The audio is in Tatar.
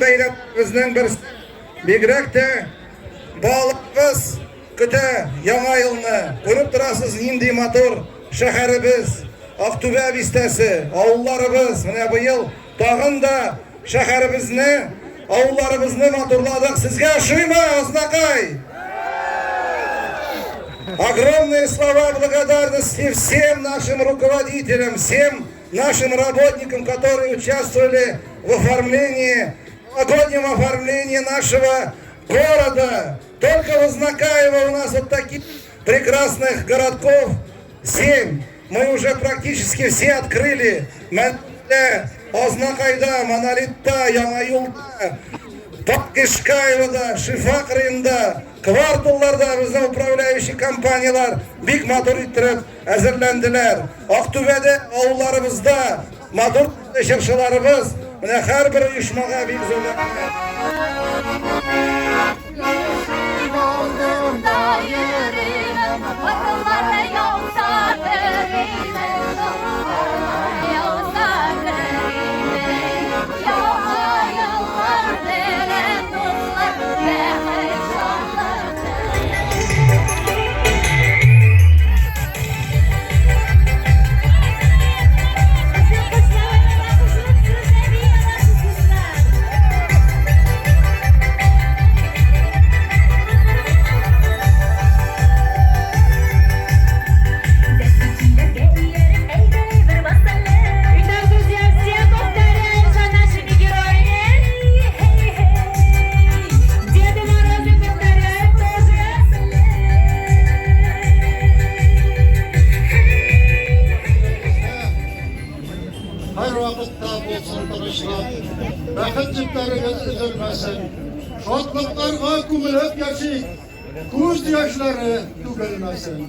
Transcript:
Бәйрәмебезнең берсе. Бигрәк тә балаларыбыз көтә Яңа елны. Күреп торасыз, нинди матур шәһәребез, Актүбә бистәсе, авылларыбыз. Менә быел тагын да шәһәребезне, авылларыбызны матурладык. Сезгә ошыймы, Азнакай? Огромные слова благодарности всем нашим руководителям, всем нашим работникам, которые участвовали в оформлении, новогоднем оформлении нашего города. Только в Азнакаево у нас вот таких прекрасных городков 7. Мы уже практически все открыли. Мәнле, Азнакайда, Монолитта, Яңа Юлда, Ишкаевода, Шифа кырыенда, кварталларда безнең управляющий компаниялар бик матур иттереп әзерләнделәр. Актүбәдә авылларыбызда матур чыршыларыбыз. Менә һәрбер оешмага бик зур рәхмәт. Итак, друзья, все повторяем за нашими героями. Деды Морозы повторяем тоже. Һәрвакытта булсын тынычлык, бәхет җепләрегез өзелмәсен. Шатлыкларга күмелеп яшик, күз яшьләре түгелмәсен.